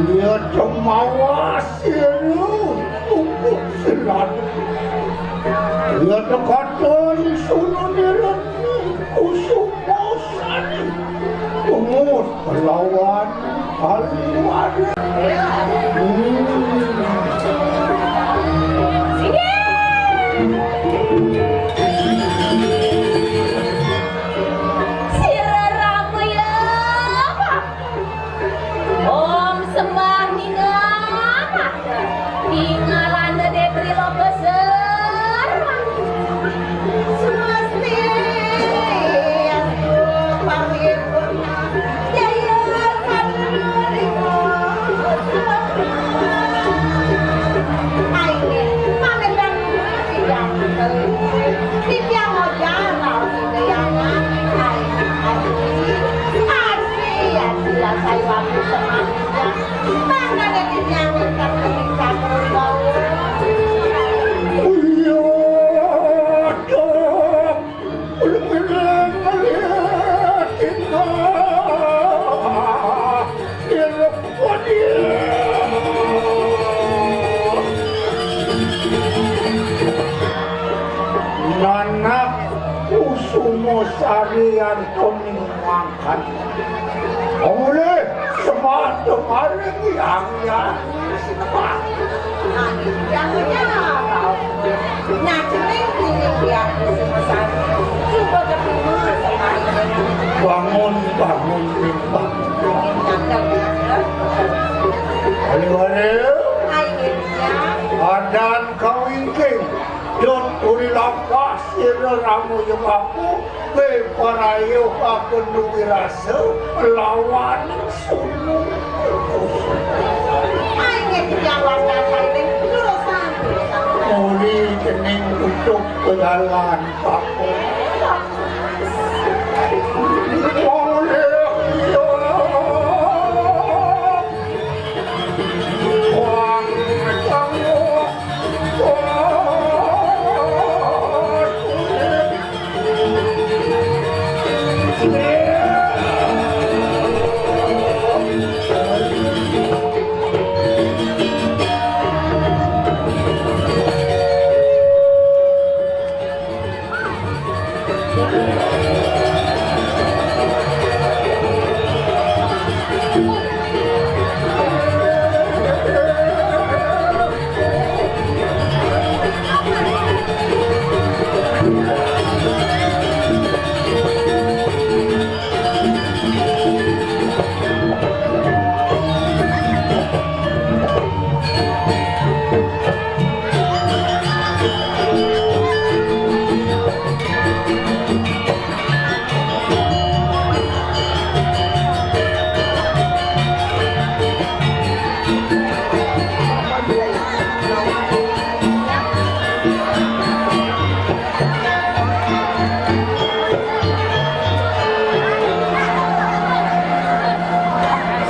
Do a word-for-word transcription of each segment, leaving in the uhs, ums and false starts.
Iya, cemawas, iya, lu. Tunggu, silat. Iya, tekaton, sunun, iran, kusuma, sari. Umur lawan Aliwari. Hmm. Sira Rama ya, Pak. Om sembah ningan. Ningalana Debri Loka Serma. Swasti. Astu, paripurna. Jaya satrika. Ayo, pamit dan tidak. Titiang mojar raos ida yang. Ayo, ayo. Ayo, ayo, ayo, ayo. Mangkane titiang ingkang kepican terus wau. Iya, Cok. Ulun ngelih-ngelih tingkah. Ilok wadiah. Nanak Kusuma Sari Antoni mangkat. Mulih semata maring Hyang Hyang. Hyang Hyang. Nah, cening dini dia Kusuma Sari. Coba ketemu sama Hyang. Bangun, bangun, bangun. Ayo, ayo. Ayo, ya. Adan kawingking. Dot uri lampah sira Rama Yemaku, beparayuh aku duwi rasa lawan sunu. Ayo, tidak wadah saling luruskan, luruskan. Muli cening tutup ke jalan aku.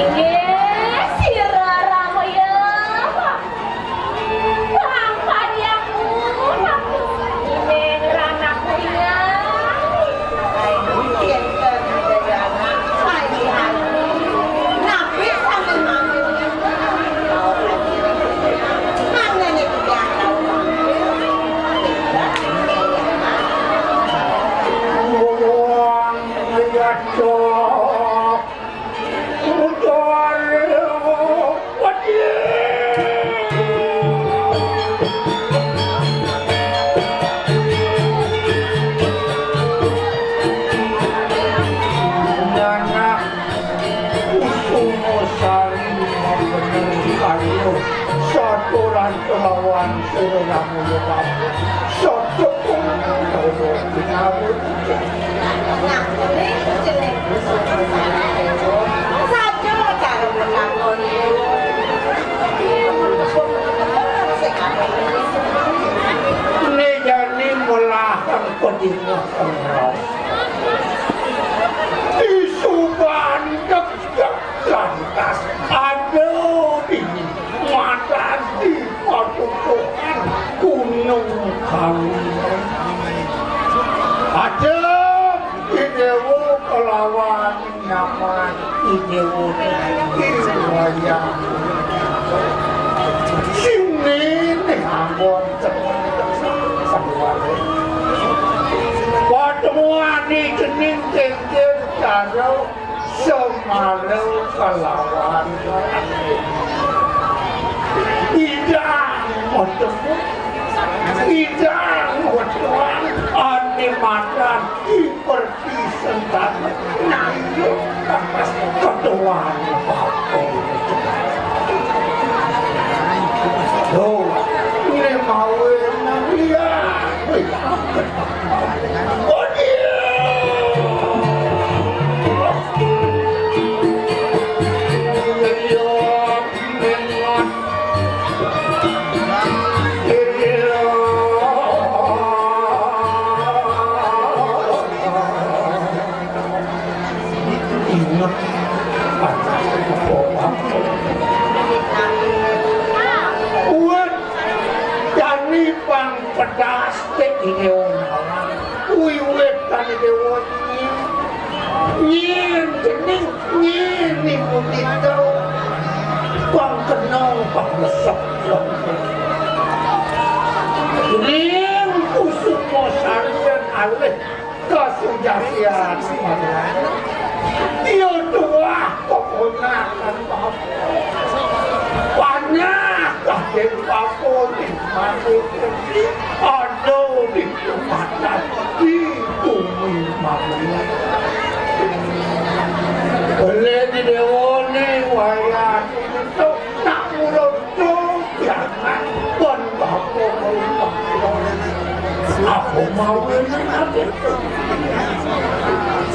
Inggih, sira Rama ya. Saturan kelawan sira Rama Yemaku. Sadhepung kawula pinawut. Padingeh tengras. Disuban degdeg lantas. Aduh, dini madan di patutuhan Gunung Kawi. Aduh, Déwa kelawan nyaman Déwa ing wayah. Sing néné anggon patemuané cening kéngkén karo Semara kelawan Idang Wedhus. Idang Wedhus ané madan diper Sentana nayu kapas ketuan bapa. Duh, né mawe nang liya. Wih, oh, dia. Iya, iya. Inget. Kuat. Jani pang pedas tek ini wong awak. Wiwit tani dewa ini. Nyén jening nyén ibu tito. Pang kenal pang resep. Ning kusuma sarian alih kasujatian. Dia tuah keponakan bapa. Panah kaden bapa di mati. Aduh, di mata di bumi mati. Oleh di dewane wayah itu nak mulut tu jangan pun bapa. Aku mau ini.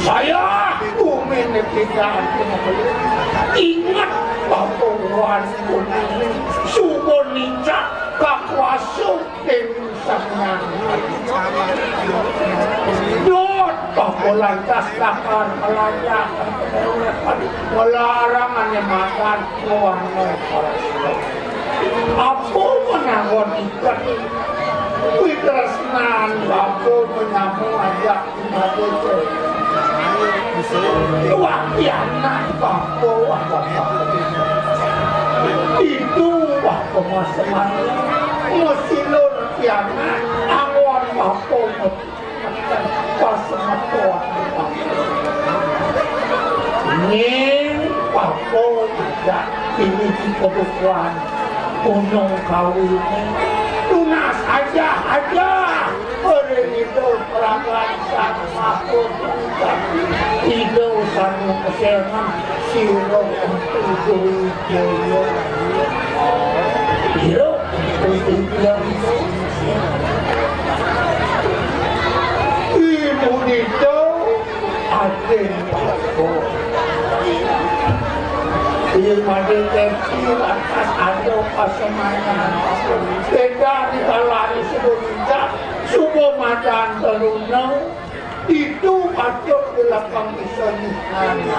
Saya bumi ini tidak ingat bapa wan bumi ini. Subuh ninjak kakuasa. Dewi Samyang. Dot, bapa lantas lakar melayang. Melarang ane makan, warna. Apa menangon ikan? Witresnan, bapa menyamu ajak. Wah, kianak bapa, wah, bapa. Itu, wah, pemaseman. Mesilur kianak, angon bapa, pas metuak. Ning, bapa, tidak. Ini di kebutuhan. Gunung Kawi ini tunas aja, aja. Ora itu perangkat sang makhluk. Itu sanu kesengan sira untuk Jaya. Iya, untuk Jaya. Ibu itu Aden Paku. Iya, mati kecil, atas ada pasemangan. Beda di kalari sedunia, subuh macan terunau, itu patut di lapang bisa nyuhana.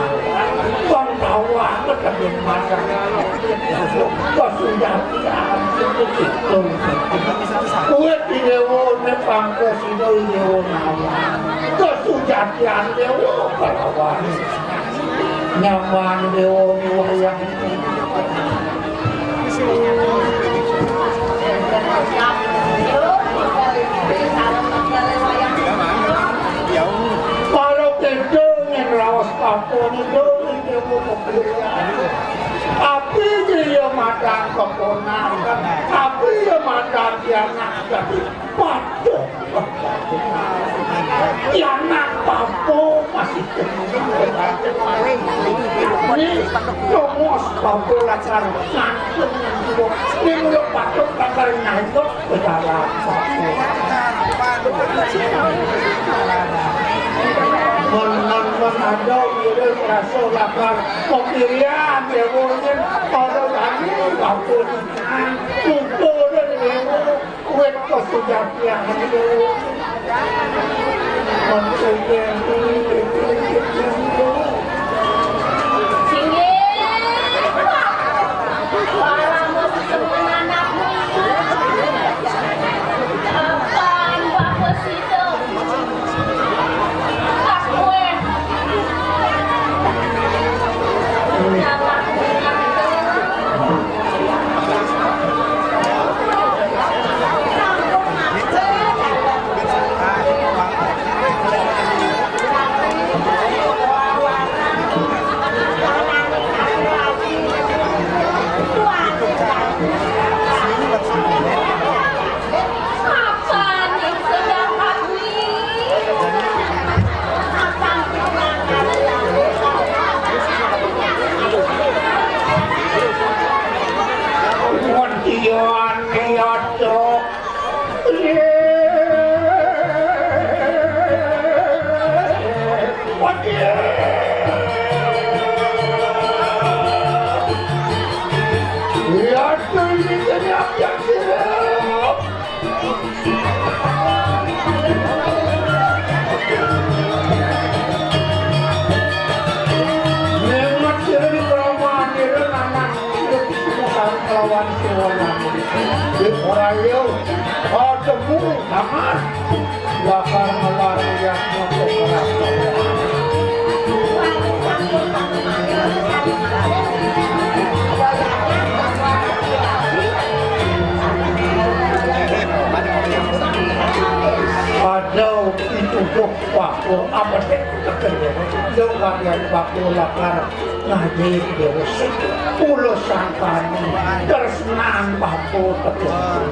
Bang tawa, amat ada macan. Kau sudah Kuwi diwewohne pangkosina Dewa Nawa. Kesujatian Dewa kelawan nyaman Dewa wayang. Kalau kecil ngen raos papon itu Dewa Api dia madan keponakan, api dia madan kianak, jadi patuh. Kianak bapa masih kecil. Ini nomos bapa lakar ngandung. Ini mulut patuh lakar nyayok. Menawa ada udah merasa lapar, kok kirian ya mungkin kalau tadi waktu kumpul dan wet kesujatian itu. Aman, lakar ngelar yatna pangerapan. Ada pituduh bahwa apa sih? Lo kalian bakul lakar ngaji Déwa Sri, kula sangkani tresnan bapa tepuk.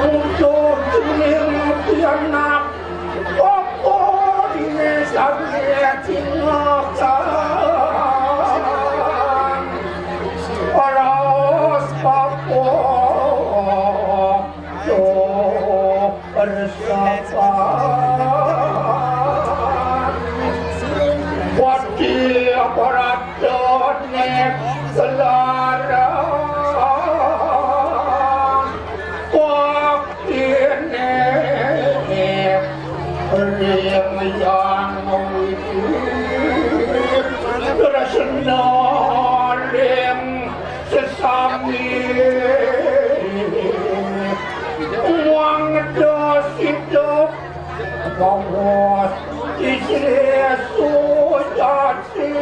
Untuk jeneng pianak, apa dene saged cingakan. Paras bapa. Tuh bersabar. Wadi aparatone selaran. Waktine ring yang widi. Tresna ring sesami. Muang dos idup, bawas istri sujati.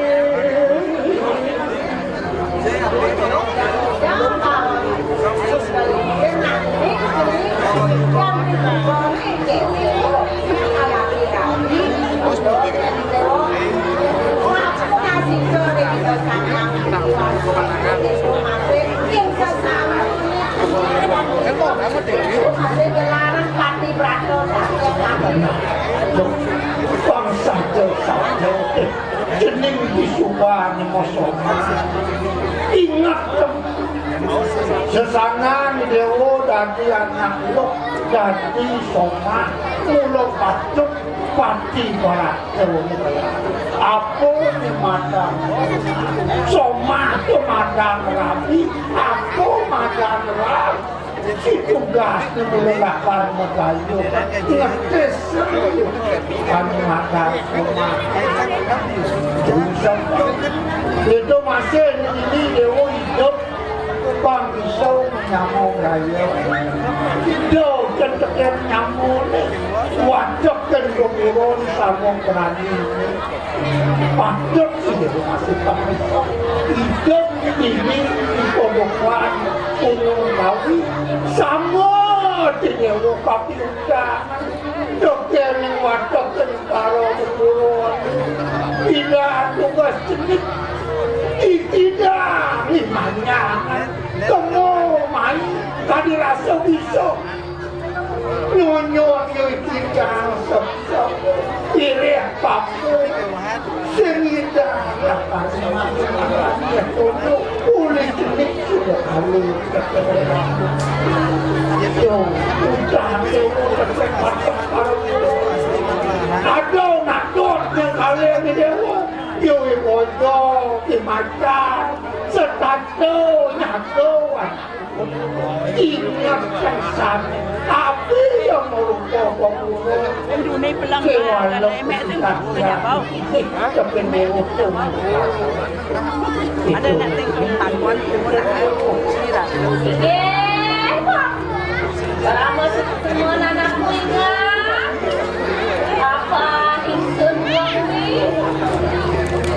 Bangsa desa jeneng disuwani Soma. Ingat, sesanan Déwa dadi anak luh, dadi Soma, mula patut pati barat. Apa nyemadang? Soma tu madang rabi, apa madang rabi? Si tugas nemu lakar magayu ngetes kan madang Soma. Itu masih ini Déwa idup. Pang iso nyamuk raya. Ido keteker nyamune. Waduh, kan gumurun samung berani. Patut sih masih tak iso. Idup ini di pojokan Gunung Kawi. Sama dinyewa kapiundang. Dokter ning waduh karo kuburan. Tidak tugas jenik. Tidak nih manyangan. Temu mai kadi rasa bisa. Nyonyo yo iki kang sepso. Pilih papu. Sing indah. Ulih jenik sudah kali. Yo, udah, yo, aduh, nakut yang kalian ini, yo. Yo, iwojo, imacan, setatu, nyaku. Ingat pesan, tapi yang merupakan guru. Aduh, ni pelang. Kewala, emek tu, banyak bau. Tapi merupakan ada nak tengok tangguan tu pun nak sira. Eh, Pak. Selama semua anak ingat apa ingsun kuwi?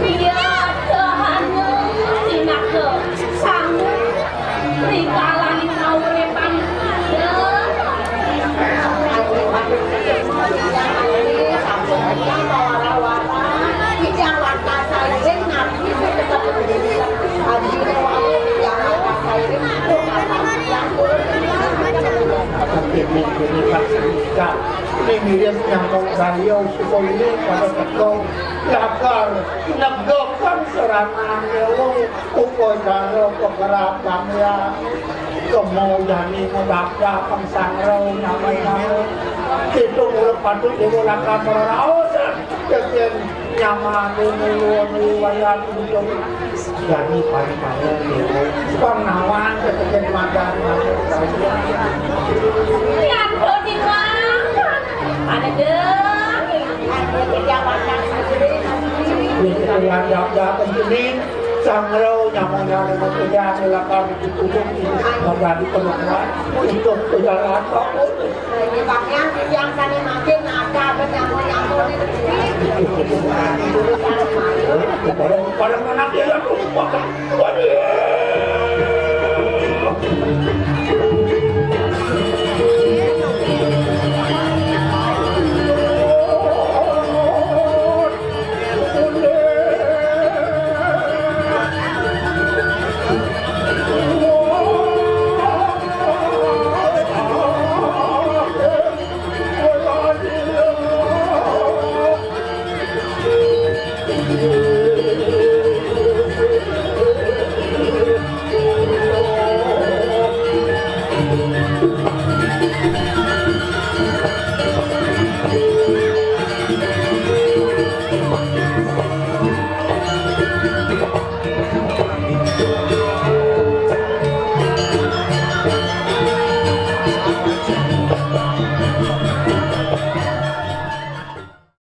Iya, Tuhan, tinaka sangu. Rikalaning kauripan. Ini mirip nyambung saya supaya pada teko lakar negakkan serangan. Upacara pengerapan ya. Kemo jani ngedadak pengsangrau nyamai-nyamai. Kita mula patut dulu lakar merausan. Keken nyaman dulu riwayat ujung. Jani paling-paling dulu. Pang nawang keken madan. Lihat kau di mana? Ada deh. Ada di jabatan sendiri. Ini kita lihat daftar penting. Sangrau nyamanya dengan kerja silakan ditutup. Magari perempuan untuk pejalan kok. Ini pakaian yang sana makin ada apa nyampur-nyampur ini. Pada pada mana dia yang lupa.